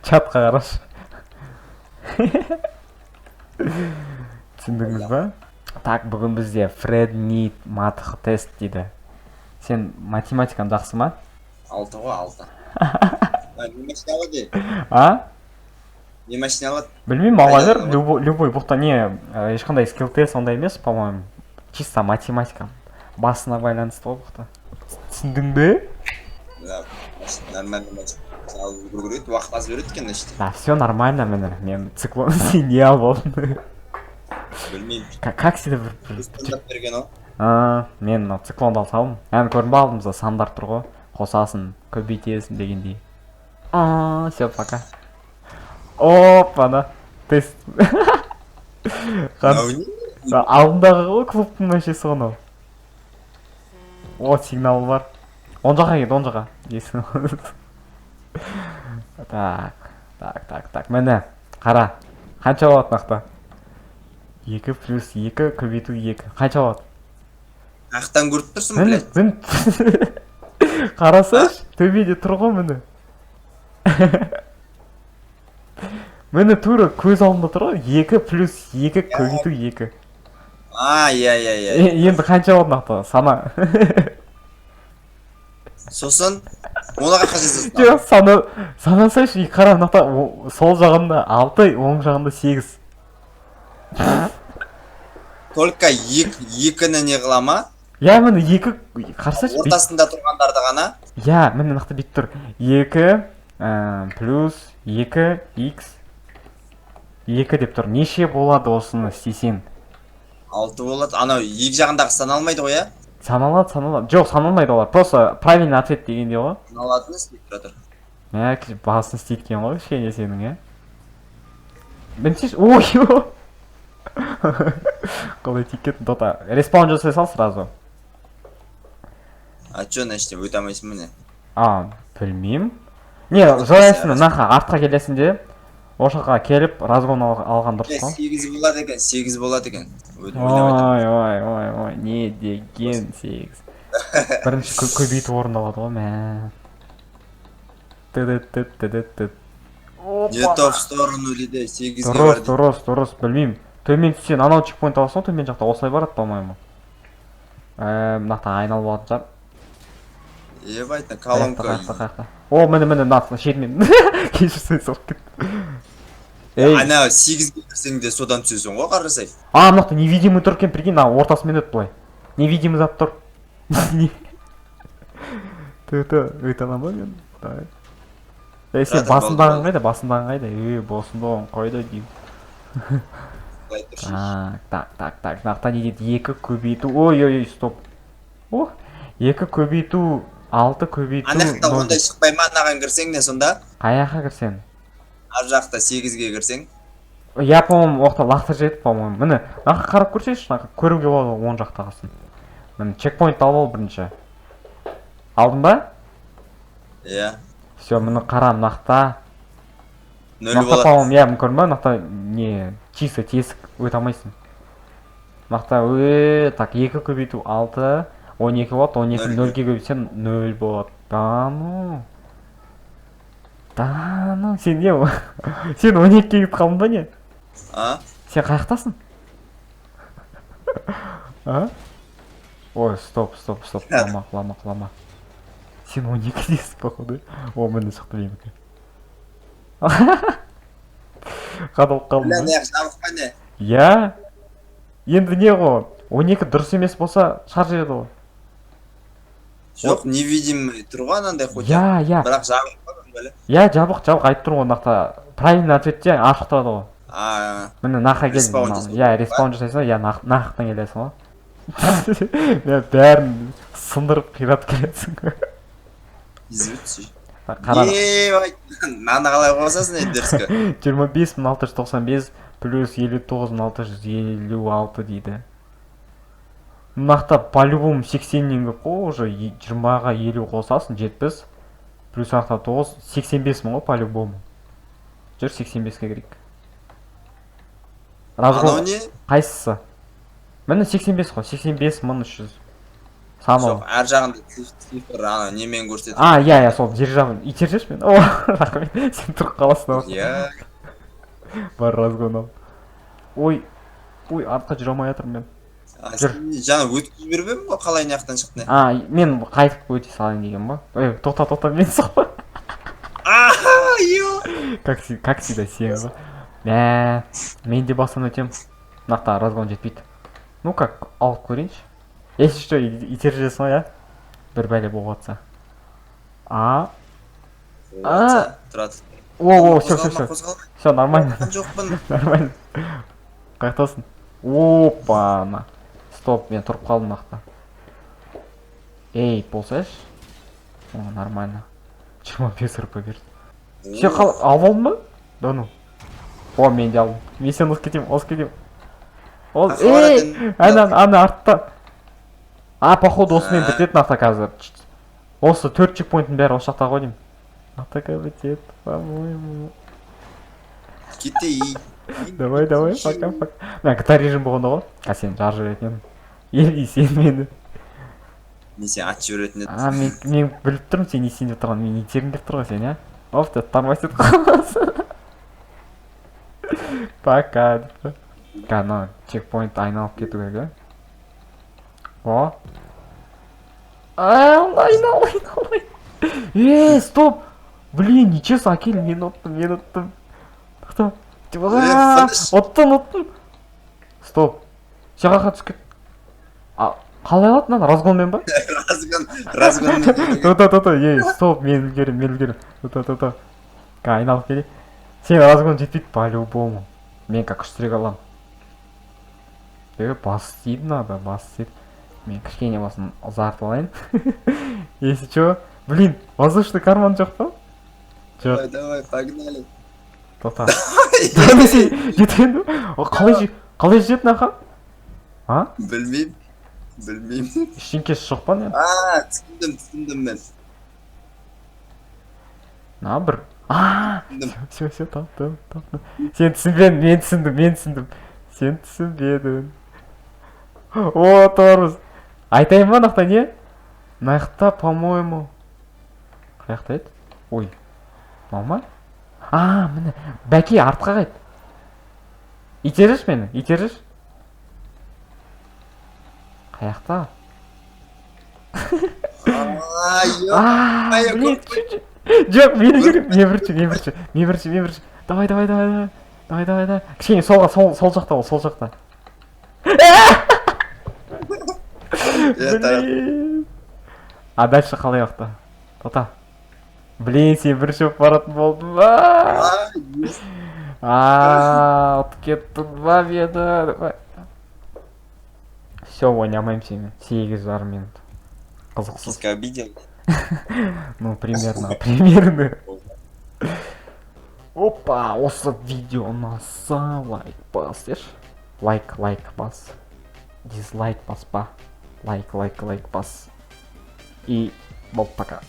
Чатқа қарашы. Түсіндіңіз ба? Так, бүгін бізде Фред Нит матх тест дейді. Сен математикаң жақсы ма? Алты ғой, алты. А, не машина алады? А? Не машина алады? Білмеймін, ала бер. Қайдан? Любой бұқта не, ешқандай скилл тест ондай емес, по моему. Чисто математика басына байланысты ғой бұқта. Түсіндің бе? Да, нормальный машина алып үлгеру керек еді, уақыт аз береді екен іште. Да, все нормально, міне. Мен циклон, сен не алып алдың? Білмеймін. Как всегда бір Өз таңдап берген ғой. А, мен мынау циклонды ала салдым. Әні, көрдің ба, алдымызда сандар тұр ғой. Қосасың, көбейтесің дегендей. А, все, пока. Опа, на. Тест. Мынау не? Алдындағы ғой, клубтың машинасы ғой мынау. О, сигнал бар. Оң жаққа кет, оң жаққа. Есің. Так, так, так, так. Міне, қара. Қанша болады нақты? 2 плюс 2 көбейту 2. Қанша болады? Ақтан көріп тұрсың, Міне, блядь. міне. Қарасайшы, төбеде тұр ғой, міне. Міне, тура көз алдында тұр ғой. 2 плюс 2 көбейту 2. А, иә, иә, иә. Енді қанша болады нақты? Сана. Сосын оны қаяққа жазасың? Жоқ, сана, санасайшы, и қара, мына жақта сол жағында 6, оң жағында 8. Только екі, екіні не қыла ма? Иә, міне, екі, қарасайшы. Ортасында тұрғандарды ғана. Иә, міне, мына жақта бүйтіп тұр. 2 плюс 2 x 2 деп тұр. Неше болады осыны істесең? Алты болады. Анау екі жағындағы саналмайды ғой, иә? Саналады, саналады. Жоқ, саналмайды олар. Просто правильный ответ дегенде ғой. Саналатыны істеп жатыр. Мә, басын істейді екен ғой кішкене сенің, иә? Білсейші, ой, қалай тиіп кеттің, тота. Респаун жасай сал сразу. А чё, мына іште өте алмайсың, міне. А, білмеймін. Не, жаясың, наха, артқа келесің де, ол жаққа келіп, разгон алған дұрыс қой. 8 болады екен, 8 болады екен. Ойнап. Ой, ой, ой, ой, не деген 8? Бірінші көбейту орындалады ғой, мә. Тыды тыды тыды. Не то в сторону дейді, 8-ге Дұрыс, бар дейді. дұрыс, дұрыс, білмеймін. Төмен түссең, анау чекпоинт аласың ғой, төмен жақта осылай барады, по-моему. Мына жақта айналып алатын шығар. Ебать, Қаяқта, колонка. қаяқта, қаяқта? О, міне, міне, мына шетімен. Кешірсең, соғып кетті. Ей, Ана 8-ге кірсең де, содан түсесің ғой, қарасай. А, мына жақта невидимый тұр екен, прикинь, мына ортасымен өт былай. Невидимый зат тұр. Тө, тө, өте аламын ба мен? Давай. Ей, сен Тұра тұр, басындағың болды. қайда? Басындағың қайда? Ей, басындағың қайда деймін. Былай тұршы. Так, так, так, так. Мына жақта не дейді? Екі көбейту. Ой, ой, ой, стоп. О, екі көбейту, алты көбейту. Ана жақта 0 ондай дейді. шықпай ма, анаған кірсең не сонда? Қай жаққа кірсең? Ар жақта 8-ге кірсең. Я, по-моему, оқта лақтырып жіберді, по-моему. Міне, мына жаққа қарап көрсейші, мына жаққа көруге болады ғой оң жақтағысын. Міне, чекпоинт алып ал бірінші. Алдың ба? Иә. Все, міне, қара, мына жақта. 0 Мына жақта, болады. по-моему, иә, міне, көрдің ба? Мына жақта не, чисто тесік, өте алмайсың. Мына жақта, так, екі көбейту 6, 12 болады, 12 Нөл. Нөлге көбейтсең, 0 болады. Да ну. Да ну, сен не, сен 12-ге кетіп қалдың ба, не? А? Сен қаяқтасың? А? Ой, стоп, стоп, стоп, құлама, құлама, құлама. Сен 12-десің, походу. О, міне, шықты менікі. Қадалып қалдым Бля, ба? мына жақ жабық па, не? Иә. Енді не ғой? 12 дұрыс емес болса, шығарып жібереді ғой. Жоқ, невидимый тұр ғой анандай хотя. Иә. Бірақ жабық па, бәле? Иә, жабық, жабық, айтып тұрмын ғой, мына жақта правильный ответте ашық тұрады ғой. А, Міне, нақа кел. Респаун Мына- жасау. Иә, респаун жасайсың ғой, иә, нақтан келесің ғой. Иә, бәрін сындырып, қиратып келесің ғой. Извините. Қара. Ебать, мынаны қалай қосасың енді дерзко? 25 695 плюс 59 656 дейді. Мына жақта по-любому 80-нен көп қой уже, 20-ға 50 қосасың, 70, плюс ана жақта 9, 85 мың ғой по-любому. Жүр, 85-ке кірейік. Анау Разгон не? қайсысы? Міне, 85 қой, 85 300. Самал. Жоқ, ар жағында цифр ана немен көрсетеді. А, иә, иә, сол дирижабль. Итеріп жіберші мені. О, рахмет. Сен тұрып қаласың ау. Иә. Бар, разгон ал. Ой, ой, артқа жүре алмай жатырмын мен. А, Жүр. сен жаңа өткізіп жіберіп ғой, қалай мына жақтан шықтың? А, мен қайтып өте салайын деген ба? Ой, тоқта, тоқта, мен соқпа. Аха, ё. Как всегда сен ғой. Мә, мен де бастан өтем. Мына жақта разгон жетпейді. Ну как, алып көрейінші. Если что, итеріп жібересің ғой, иә? Бір бәле болып жатса. А, А. Тұрады. О, о, все, все, все. Қозғалма. Все, нормально. Жоқпын. Нормально. Қаяқтасың? Опа, на. Стоп, мен тұрып қалдым мына жақта. Ей, болсайшы. О, нормально. 25 РП берді. Все, алып алдың ба? Да ну. О, мен де алдым. Мен сені озып кетемін, озып кетемін. Оз, ей, ана, ана артта. А, походу осымен А. бітеді мына қазір. Осы төрт чекпоинттің бәрі осы жақта ғой деймін. Мына бітеді, по-моему. Кетейін. Давай, давай, пока, пока. Мына GTA режим болғанда ғой. А сен жарып жіберетін едің. Или сен мені. Мен сені атып жіберетін едім. А, мен біліп тұрмын сен не істейін деп тұрғанын. Мен итергім келіп тұр ғой сен, иә? Оф, деп тормоз етіп қаласың. Пока деп. Ана чекпоинт айналып кету керек, иә? О. А, айнал, айнал. Е, стоп! Блин, нечестно, әкел, мен ұттым, мен ұттым. Тоқта. Е, финиш. Ұттың, ұттың. Стоп. Сен қаяққа түсіп кет? А, қалай алады мынаны? Разгонмен ба? Разгон, разгон. Тоқта, тоқта, ей, стоп, мен үлгерем, мен үлгерем. Тоқта, тоқта. Ка, айналып келейін. Сен разгон жетпейді по-любому. Мен как күштірек аламын. Е, бас тиді надо, бас тиді. Мен кішкене болсын ұзартып алайын. Если чё, блин, воздушный карман жоқ па? Жоқ, Давай, давай, погнали. Тоқта. Да, сен жеткен. О, қалай жететін, аха? А? Білмеймін. Білмеймін. Ештеңкесі жоқ па, не? А, түсіндім, түсіндім мен. На бір. А, Түсіндім. все, все, таптым, таптым. Сен түсінбедің, мен түсіндім, мен түсіндім. Сен түсінбедің. О, тормоз. Айтайын ба, мына не? Мына жақта, по-моему. Қай жақта еді? Ой. Мынау ма? А, міне. Бәке, артқа қайт. Итеріш мені, итеріш. Қай жақта? А, ё. А, Ай, блин, чуть-чуть. Жоқ, мен керек, мен бірінші, мен бірінші, мен бірінші, мен бірінші. Давай, давай, давай, давай. Давай, давай, давай. Кішкене солға, сол жақта ол, сол жақта. Это Блин. А дальше қалай жақта? Тоқта. Блин, сен бірінші болып баратын болдың ба? А, есть. А, ұтып кеттің ба мені? Все, ойнамаймын сенімен. 8,5 минут. Қызықсыз. Киска обидел. Ну, примерно, примерно. Опа, осы видео ұнаса, лайк бас деші. Лайк, лайк бас. Дизлайк баспа. Лайк, лайк, лайк бас. И болды, пока.